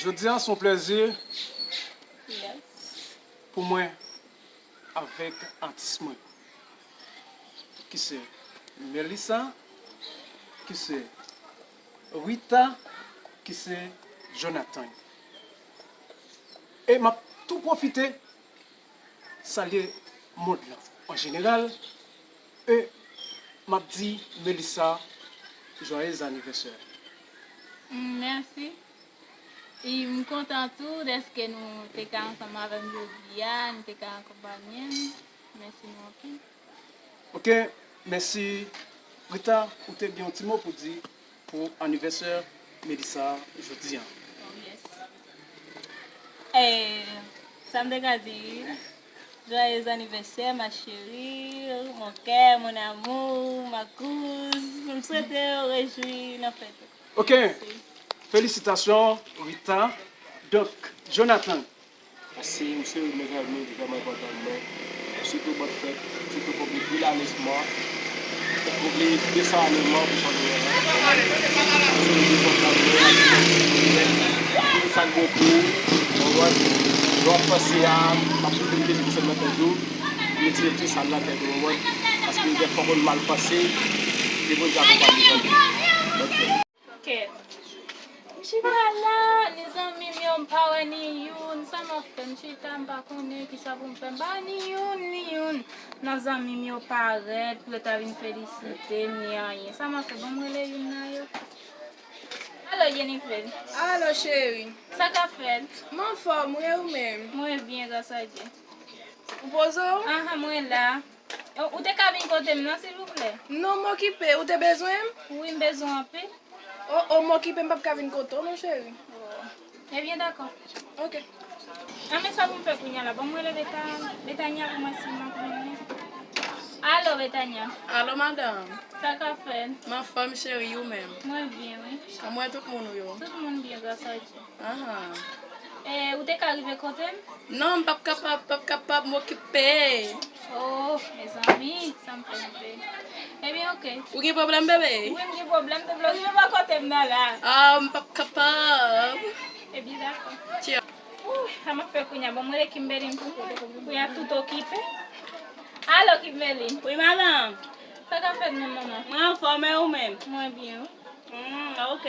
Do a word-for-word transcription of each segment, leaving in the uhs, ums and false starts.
Jodi a se yon plèzi pou mwen avèk atis mwen, ki se Melissa, ki se Rita, ki se Jonathan. E m ap tou pwofite salye mond lan an jeneral, e m ap di Melissa, joyeux anniversaire. Mèsi. E m kontan tou dèske nou te ka ansanm avè m jodi a, nou te ka akonpanye m. Mèsi nou anpil. Ok, mèsi. Rita, ou te gen yon ti mo pou di pou anivèsè Melissa jodi a. Eh, sa m te ka di, joyeux anniversaire ma chérie, mon cœur, mon amour, ma couz. M swete w rejwi nan fèt ou. Ok, felisitasyon Rita. Donk, Jonathan. Mèsi, msye, mezanmi, li vrèman enpòtan pou mwen. Sitou bòn fèt, sitou pou li, li la nesma. Pou li, desann anèlman pou fè nou an. Msye, li enpòtan pou mwen, li sa k bon pou ou, konprann? Lè w ap panse a, m ap toujou mete ti sèl nan tèt ou, mete ti sèl nan tèt ou, konprann? Paske dèfwa konn mal panse, li konn jan akonpanye tande. Bòn fèt. Kèt. M chita la, ni zanmi m yo, m pa wè ni youn. Sa m ap fè? M chita, m pa konnen kisa pou m fè. M pa wè ni youn, ni youn nan zanmi m yo parèt pou yo ta vin felisite m, ni anyen. Sa m ap fè? Ban m rele youn nan yo. Alo, Jennifer. Alo, cheri. Sa k ap fèt? M anfòm, wi, e ou menm? Mwen byen, gras a Dye. Ou poze w? Ahan, mwen la. Ou te ka vin kote m non, silvouplè? Non, m okipe. Ou te bezwen m? Wi, m bezwen w anpil. O, o, m okipe, m p ap ka vin kote w non, cheri. Ebyen, dakò. Ok. Anben, sa pou m fè kounye a la? Ban m rele Beta-, Betania pou m wè si m ap jwenn li. Alo, Betania. Alo, madanm. Sa k ap fèt? M anfòm, cheri, ou menm? Mwen byen, wi. Kòman w wè tout moun ou yo? Tout moun byen, gras a Dye. Ahan. E, ou te ka rive kote m? Non, m p ap kapab, p ap kapab, m okipe. Oh, mezanmi, sa m fè m pè. Ebyen, oke. Ou gen pwoblèm, bebe? Wi, m gen pwoblèm, te vle w rive bò kote m nan la. Ah, m p ap kapab. Ebyen, dakò. Tchè. Ouh, sa m ap fè kounye a? Bon, m rele Kimberly tou. Kounye a tout okipe. Alo, Kimberly. Wi, madanm. Sa k ap fèt menm, manman? Mwen anfòm, e ou menm? Mwen byen, wi. Hmm, ok.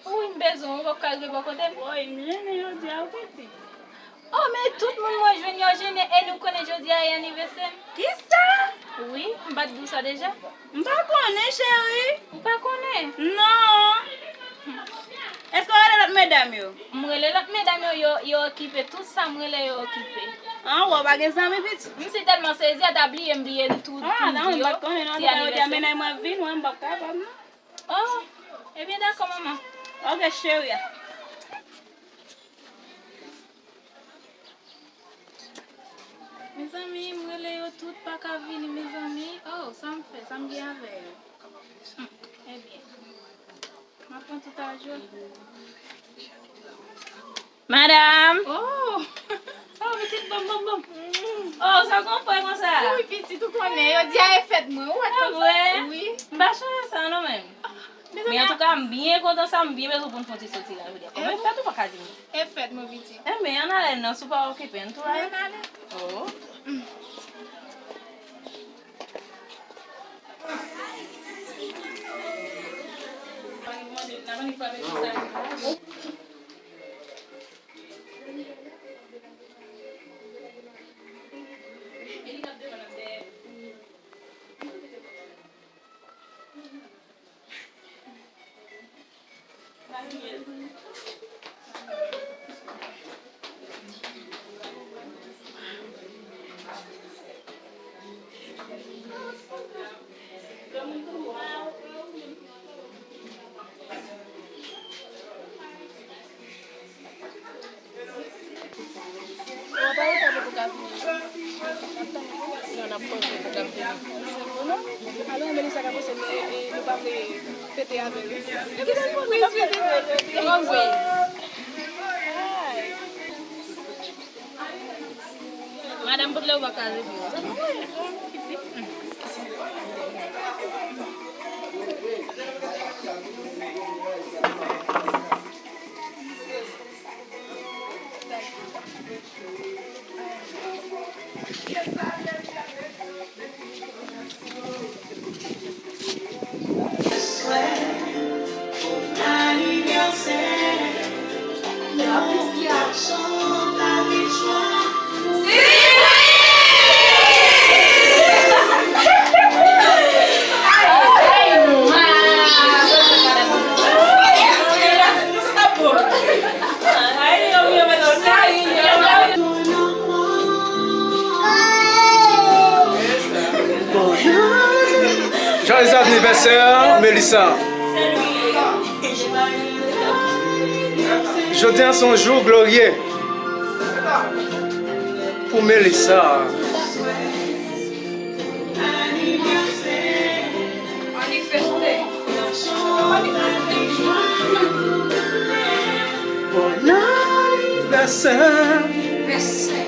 Wi, m bezwen w, ou p ap ka rive bò kote m? Woy, m jennen jodi a wi pitit. Oh, men tout moun mwen jwenn yo jennen, e nou konnen jodi a e anivèsè m. Kisa? Wi, m pa t di w sa deja? M pa konnen, cheri. Ou pa konnen? Non. Èske w rele lòt medam yo? M rele lòt medam yo, yo, yo okipe. Tout sa m rele yo okipe. An, wè w pa gen zanmi pitit? M sitèlman sezi, ata bliye m bliye n tou, tou di yo. Ah, non, m pa t konnen non, se anivèsè. Antouka yo di a men nan mwen vin, wè m p ap kapab non. Oh, ebyen dakò manman. Ok cheri. Mezanmi, m rele yo tout pa ka vini mezanmi. Oh, sa m fè, sa m gen avè yo? Hmm, ebyen, m ap pran tout ajou. Madanm! Oh! Oh, pitit banm, banm, banm. Oh, sa w gon fre konsa? Wi, pitit, ou konnen, yo di a e fèt mwen, ou wè konsa? Wi. M pa chonje sa non menm. Men antouka, m byen kontan sa, m byen bezwen pou n fè yon ti soti la jodi a. Kòman e fèt ou pa ka di m? E fèt mwen, pitit. Enben, ann ale non, si w pa okipe, ann tou ale. Ann ale. Oh. Alò, Melissa ka panse nou, e, e, nou pa vle fete avè l. Madanm Boudelè ou pa ka rete. Joyeux anniversaire, Melissa. Jodi a se yon jou glorye pou Melissa. Manifeste. Manifeste. Bon anivèsè. Mèsi.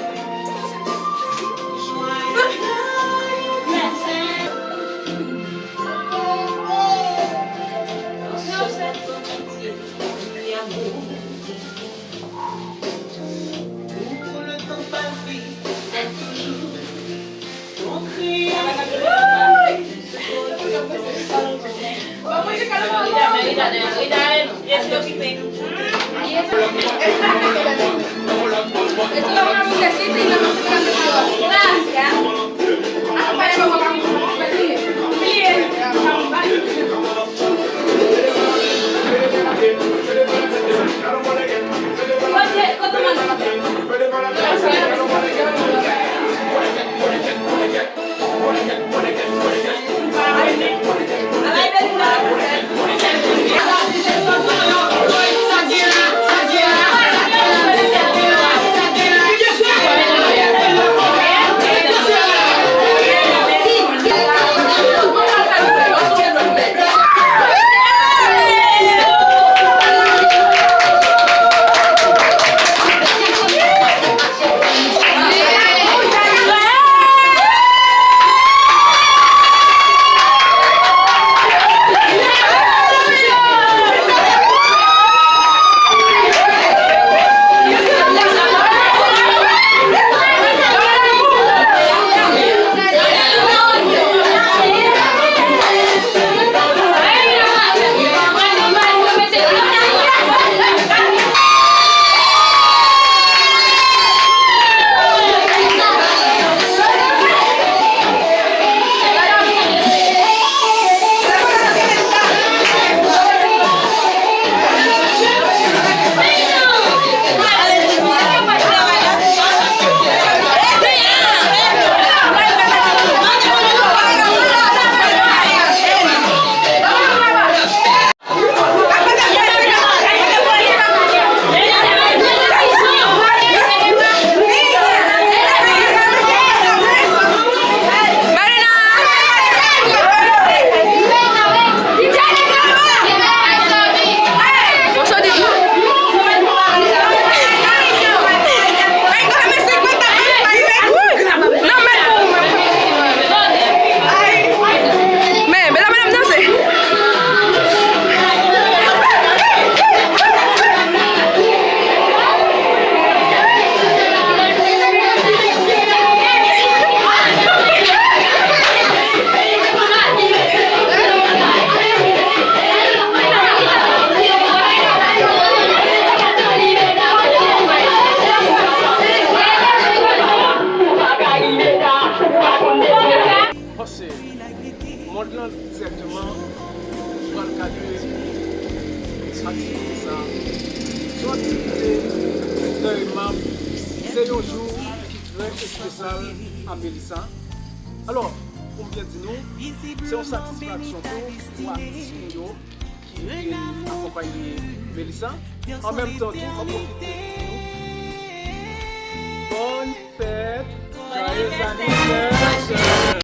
Paske mond lan dirèkteman pral gade aktivite sa a. Se yon aktivite trè emab, se yon jou ki trè espesyal a Melissa. Alò, pou m byen di nou, se yon satisfaksyon tou pou atis nou yo ki vin akonpaye Melissa. An menm tan tou, mwen pwofite pou di nou bòn fèt, joyeux anniversaire.